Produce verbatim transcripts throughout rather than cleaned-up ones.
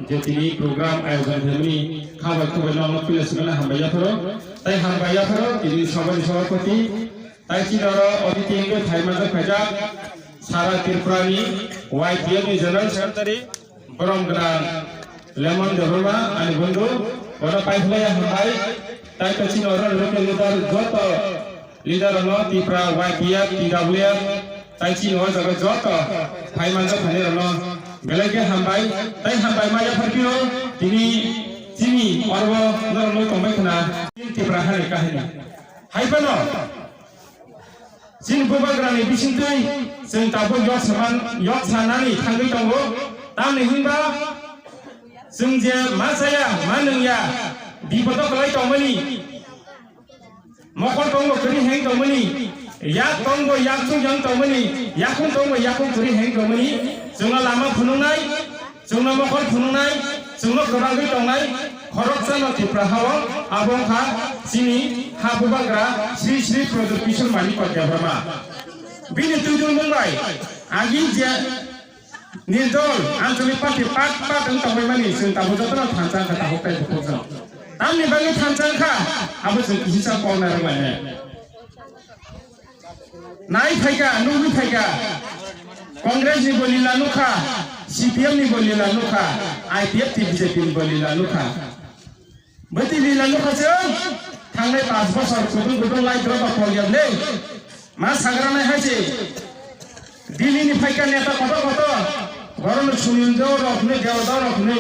Je tini program ayojon khaimani khabai khubai no puila sugana hambai yapharo. Tai hambai yapharo tini sabani sabapati. Tai chini oro otiti hingke phai manjak phaijak Sara Tripura ni Y P F ni General Secretary borom gwnang Lemon Debbarma ani bondhu. Bono paiphlaiya hambai. Tai to chini oro local leader joto leader rokno Tipra Y P F, T W F, tai chini o jaga joto phai manjak phainai rokno belai khe hambai. Tai hambai ma yaphar phio tini chini oro norok noi tongbai khna Tipra hani kahini. Hai phano chini bubagrani bisingtwi chwng tabuk yok saman, yok sanani thangwi tongo. Tamni hinba chwng je ma chaya, ma nungya, bipodo kwlai tongmani, mokol tongbo kwrwi heng tongmani, yak tongbo yak chungjang tongmani, yakung tongbo yakung kwrwi heng tongmani, chwngno lama phunuknai, chwngno mokol phunuknai, chwngno kwbangwi tongnai, khoroksano Tipra hao, abo wngkha chini ha bubagra Sri Sri Pradyot Kishore Manikya Debbarma. Bini twijlangmung bai agi je Nirdol, Anchalik Party pat pat wng tongbaimani chwng tabuk jotono thansa wngkha tabuk tei bukhukjwng. Tamni bagwi thansa wngkha, abo chwng kisisa kok narwkmani. Nai phaikha, nugwi phaikha, Congress ni bo lila nukha, C P M ni bo lila nukha, I P F T B J P ni bo lila nukha. Bwtwi lila nukha chwng thangnai panch bosor kutung kutung lai drop ba pol ya le. Ma sagranai hai se. Delhi ni phaikha neta kotor kotor. Borok no Sunil Deo rok hwnwi, Deo Deo rok hwnwi.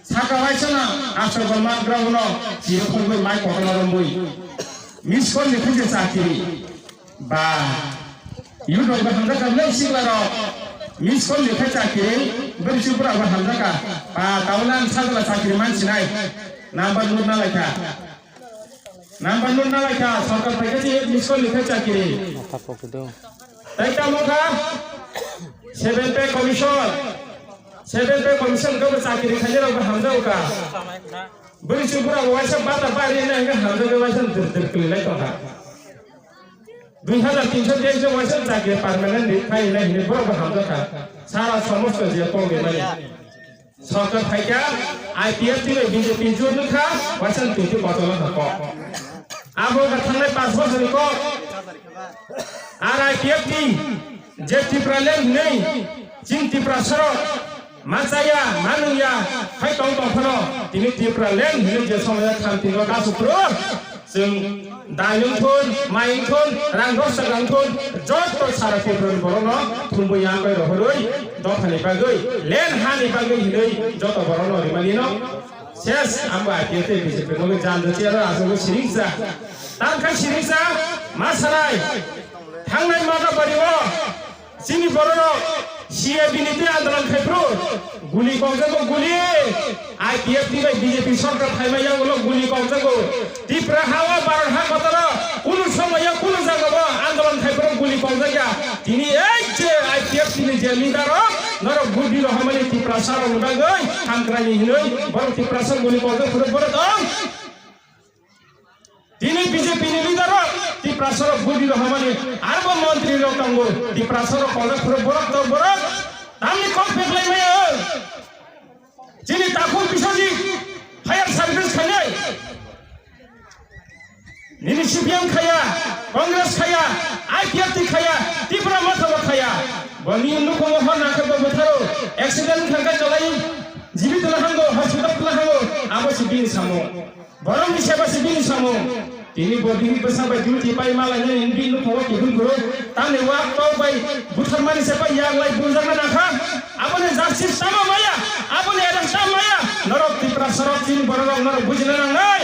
Saka waisa na Ashok Dharma Ground no chiri phungwi mai kotor rombwi. Miss call ni phunje chakiri. Ba. YouTube bo hamjak ka le sikla rok. Miss call ni khe chakiri. Bwrwi chubura bo hamjak ka. Ba, tauna ang sajla chakiri mansinai. Number note na laikha. Number note na laikha. Sorkar phaikha si miss call ni khe chakiri. Mata pokdo. Tai tamo kha. Seven Pay Commission. Seven Pay Commission ko chakiri khaje rok hamjak ka. Bwrwi chubura bo waisa bata bari na hingke hamjak waisa dir dir kli lai tongkha. Dui hajar tinso teis o waisa chakri permanent ri khai hinai hinui borok bo hamjakha. Sara somosto je tongwi mani. Sorkar phaikha, I P F T bai B J P jor nukha, waisa twi twi kocholo kha kok. Abo wngkha thangnai panch bosorni kok. Ar I P F T je Tipraland hinui chini Tiprasarok ma chaya, ma nungya, hai tong tong phano tini Tipraland hinui je somoyo khamtingo kasu phuru. Chwng dai wngthun, mai wngthun, rang dos taka wngthun, joto sara Tripura ni borok no thumbu ya bai rohorwi dophani bagwi, land hani bagwi hinwi joto borok no rimani no ses ambo I P F T B J P bagwi jan rwchiyaro aswk siringsa. Tangkha siringsa ma sanai thangnai mata bari o. Chini bororok C A B ni twi andolon khai phuru guli kokjago guli, I P F T bai B J P sorkar phaima yagulo guli kokjago. Tipra ha o Bharat ha kotoro kunu somoyo kunu jagao andolon khai phuru guli kokjakya. Tini ei je I P F T ni je leader rok norok gudi rohormani Tiprasarokni bagwi hamkraini hinwi borok Tiprasa guli kokjak phuru borok tong. Tini B J P ni leader rok Tiprasa rok gudi rohormani arbo montri rok tongo, Tiprasa rok kolok phuru borok to borok tamni kok peklai maya. Chini takhuk Biswajit higher service khainai. Nini C P M khaya, Congress khaya, I P F T khaya, Tipra Motha bo khaya. Boni nukhungo hor nakhe bo bwtharo accident khangkha chalai jibit la hango, hospital la hango, abo si bini samung. Borokni seba se bini samung. Tini bo bini bwsa bai duty pai malainani bini nukhungo kibui guru. Tamni wak tok bai butharmani se pai yak lai bunjakna nangkha. Aboni justice tamo maya, aboni arrest tamo maya. Norok Tiprasa rok chini borok rok norok bujina nangnai.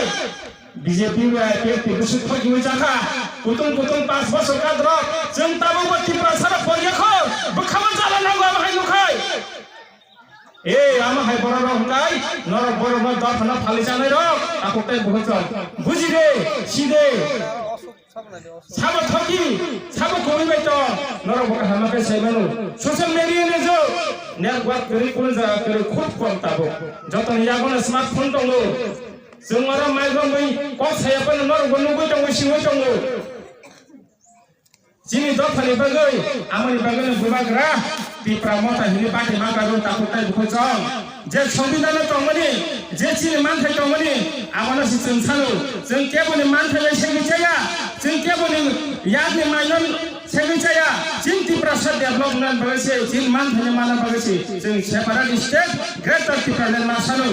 B J P bai I P F T bwswk thokiwi chakha. Kutung kutung panch bosor kadrok. Chwng tabukbo Tiprasa rok poriya kho. Bwkhama chala nango abo hai nukhai. Ei, ama hai borok rok hwnkhe norok borok no dophano phalwi chanai rok, takhuk tei bukhuk chwng. Buji de, si de. Sabo thoki, sabo kwrwi bai tong, norok bo kaham khe sai mano. Social media ni jug, network kwrwi kunu jaga kwrwi khub kom tabuk. Jotoni yago no smartphone tongo. Chwng oro mic romwi kok saya phano norok bo nugwi tongo, singwi tongo. Chini dophani bagwi, amoni bagwi no bubagra, Tipra Motha hini party ma karo takhuk tai bukhuk chong. Je Songbidan no tongmani, je chini manthai tongmani, abono se chwng salo. Chwng keboni manthai bai segwi chaya, chwng keboni yakni mainon segwi chaya. Chini Tiprasa develop wngna bagwi se, chini manthai no mana bagwi se, chwng separate state, Greater Tipraland ma salo.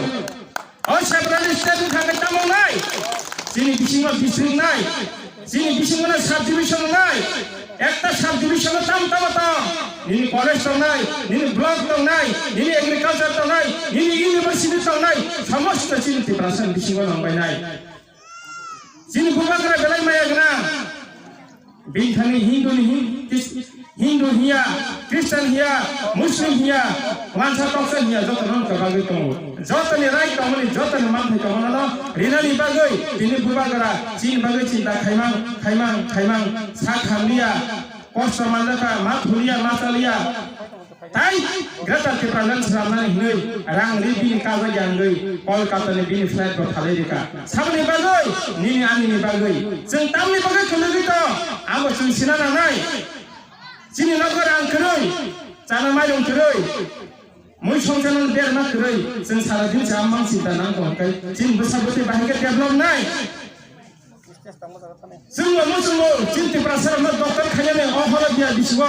O separate state wngkha khe tamo wngnai? Chini bisingo district wngnai, chini bisingo no subdivision wngnai. Ekta subdivision o tamo tamo tong, nini college tongnai, nini block tongnai, nini agriculture tongnai, nini university tongnai, somosto chini Tiprasa ni bisingo nongbainai. Chini bubagra belai maya gwnang. Bini thani Hindu ni Hin-, Kis-, Hindu hiya, Christian hiya, Muslim hiya, wansa toksa hiya, joto no wngkha bagwi tongo. Joto ni right tongmani, joto ni manthai tongmano no rinani bagwi tini bubagra chini bagwi chinta khaimang, khaimang, khaimang, sak hamliya, kosto manjakha, ma thuliya, ma chaliya. Tai Greater Tipraland swnamnani hinwi rang ri bini kagoj yangwi Kolkata ni bini flight bo phalwi rikha. Saboni bagwi, nini ani ni bagwi. Chwng tamni bagwi kwlwgwi tong, abo chwng sina nangnai. Chini nogo rang kwrwi, chana mairung kwrwi, mui songchanani berma kwrwi, chwng sara din cha mang chinta nang tong kai. Chini bwsa bwtwi bahai khe develop nai. Chwngno muchungo chini Tiprasarokno doctor khainani o horo biya bisingo.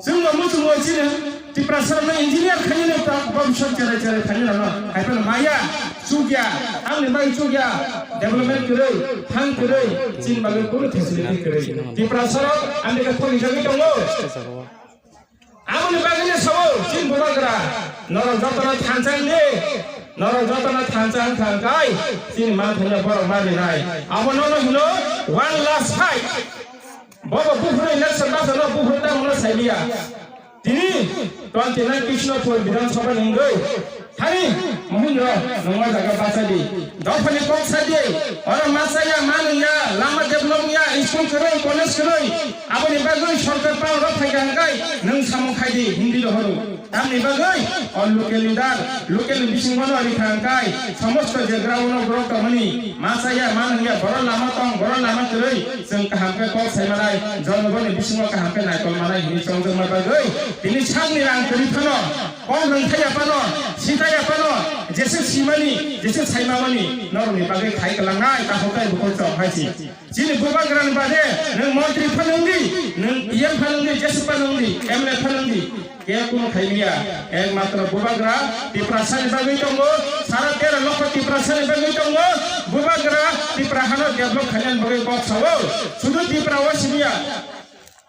Chwngno muchungo chini Tiprasarokno engineer khainani ta bobiswt cherai cherai khainani rokno. Haiphano maya, chukya, angni bai chukya, development kwrwi, thang kwrwi, chini bagwi kunu facility kwrwi. Tiprasarok America thokjagwi tongo. Aboni bagwino sao, chini bubagra, norok jotono thansa wngdi, norok jotono thansa wngkha wngkhai, chini manthaino borok ma rinai. Abono no hino one last fight. Bobo buphuru election basono buphuru tamo no sailiya. Tini twenty nine Krishnapur Bidhan Sabha ni wngwi Thani, Mohindra, nwng o jaga bachadi. Dophani kok sadi. Oro ma chaya, ma nungya, lama develop ya, school kwrwi, college kwrwi. Aboni bagwi sorkar power o phaikha hwnkhe nwng samung khaidi, Hindi rohoro. Tamni bagwi o local leader, local ni bisingo no rikha hwnkhe, somosto je ground o borok tongmani, ma chaya, ma nungya, borok lama tong, borok lama kwrwi, chwng kaham khe kok sai manai, jonogoni bisingo kaham khe naikol manai hinwi chongjak ma bagwi, tini sakni rang kwrwi phano. Kok rwngthai ya phano, sitai ya phano, jese simani, jese saimamani, norokni bagwi khai kwlangnai, takhuk tai bukhuk chok hai si. Chini bubagrani bade, nwng montri phano wngdi, nwng E M phano wngdi, jese phano wngdi, M L A phano wngdi, kebo kunu khai manya. Ekmatro bubagra Tiprasani bagwi tongo, sara tero lokho Tiprasani bagwi tongo, bubagra Tipra hano develop khainani bagwi kok sao. Sudu Tipra o simiya.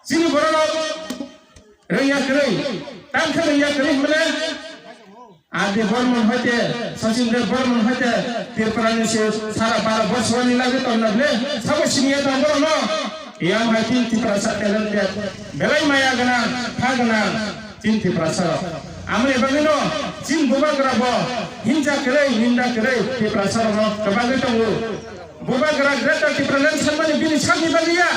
Chini borok rwngya kwrwi, tamkhe rwngya kwrwi hwnmale, Adi Bormon hoite, Sachin Dev Bormon hoite, Tripura ni se sara bara bosor ni lagwi tongna bwle, sabo siniya tong borok no, yang hai tin Tiprasa talented, belai maya gwnang, kha gwnang, tin Tiprasa rok. Amoni bagwi no, chin bubagra bo, hinja kwrwi, ninda kwrwi, Tiprasa rok no, kwbangwi tongo. Bubagra Greater Tipraland sanmani bini sakni bagwi ya.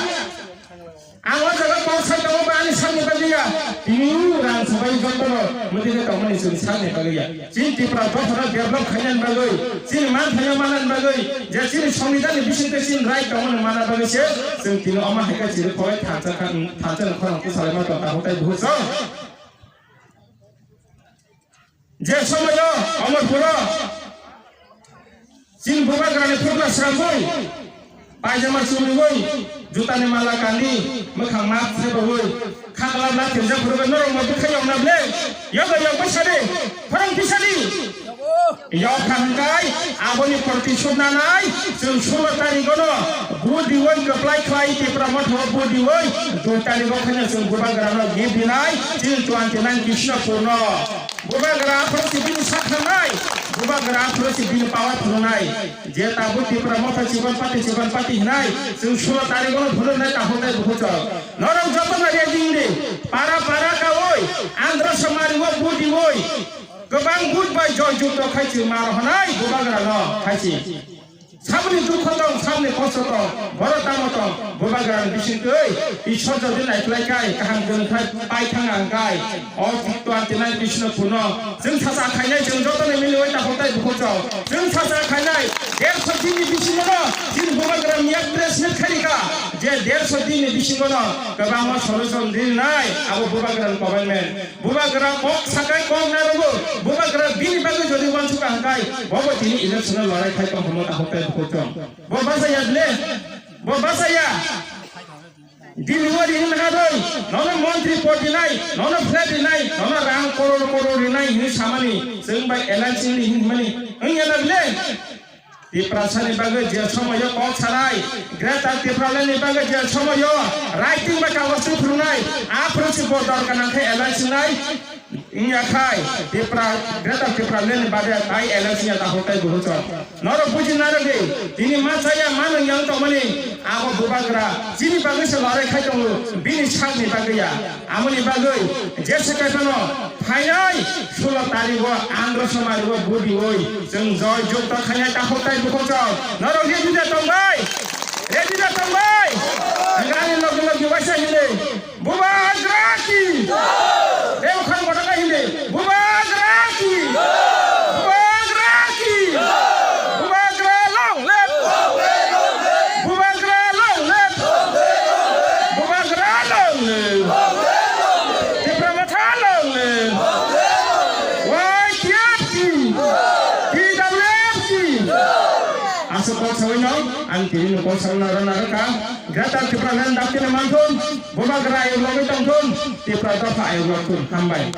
Ang o jaga kok sai tongo ba ani sakni bagwi ya. Tini rang sabai jotono mwtwi khe tongmani chwng sakni bagwi ya. Chini Tripura dophano develop khainani bagwi, chini manthaino manani bagwi, je chini Songbidanni bisingtwi chini right tongmani mana bagwi se chwng tini omo hai khe chini khorok thansa kha, thansa ni khorang kusalai ma tong takhuk tai buhur chwng. Je somoyo Amarpuro chini bubagrani phutla srambui, paijama chumriui, jutani mala kandi, mwkhang mask sebaui, khakla na themjak phurugwi norok ma bwkhai yokna bwle, yogo yok bwsadi, phorong pisadi. Yok thangkai, aboni protishod nanai, chwng sulo tarikgono vote diui kwplai khlai Tipra Motha o vote diui, dui tarikgo kheno chwng bubagrano gift dinai, chini twenty nine Krishnapurno. Bubagra aphuru si bini sak thangnai, bubagra aphuru si bini power phunuknai. Je tabuk Tipra Motha chikon party, chikon party hinai, chwng sulo tarikgono phunuknai takhuk tai bukhuk chwng. Norok joto no ready wngdi, para para kaui, Andhra Somari o vote diui, kwbang vote bai joy jukto khai chwng ma rohonai bubagrano khai si. Saboni dukho tong, saboni kosto tong, borok tamo tong, bubagrani bisingtwi Ishwar jodi naiklai kai, kaham kwrwng khai pai thang ang kai. O twenty nine Krishnapurno chwng sacha khainai, chwng jotono miliui takhuk tai bukhuk chwng. Chwng sacha khainai, Derso din ni bisingo no chini bubagra miyak press meet khairika je derso din ni bisingo no kwbangma solution rinai abo bubagra ni government. Bubagra kok sakai kok nai rogo bubagra bini bagwi jodi uansukha hwnkhe bobo tini election o lorai khai tong hwnwi ta hotai bukhuk chwng. Bo bachaya ble? Bo bachaya? Delivery hwnwi hwnwi nono montri pod rinai, nono flat rinai, nono rang koror koror rinai hwnwi samani chwng bai L I C ni hwnmani wngya na bile? Tiprasani bagwi je somoyo kok sanai, Greater Tipraland ni bagwi je somoyo writing bai kagoj twi phwrwngnai, aphuru si bo dorkar nangkhe L I C nai. Wngya khai Tipra, Greater Tipraland ni bade tai L I C ya ta hotai buhuk chwng. Norok buji narwgwi tini ma chaya ma nwngyang tongmani abo bubagra chini bagwi se lorai khai tongo bini sakni bagwi ya. Amoni bagwi jesa kaiphano phainai sulo tarigo andro somarigo budioi chwng joy jukto khainai ta hotai buhuk chwng. Norok ready da tongbai? Ready da tongbai? Hwnga ani logi logi waisa hini. Bubagra ki! Eokhang bodaka hindi. Bubagra ki! Bubagra ki! Bubagra long live! Bubagra long live! Bubagra long live! Tipra Motha long live! Y T F ki! T W F ki! Aswk kok sawi no, ang tini no kok sawi no rwna rwkha. Greater Tipraland dakti no manthun, Bubagra ayuk logwi tongthun, Tipra dopha ayuk logthun. Hambai.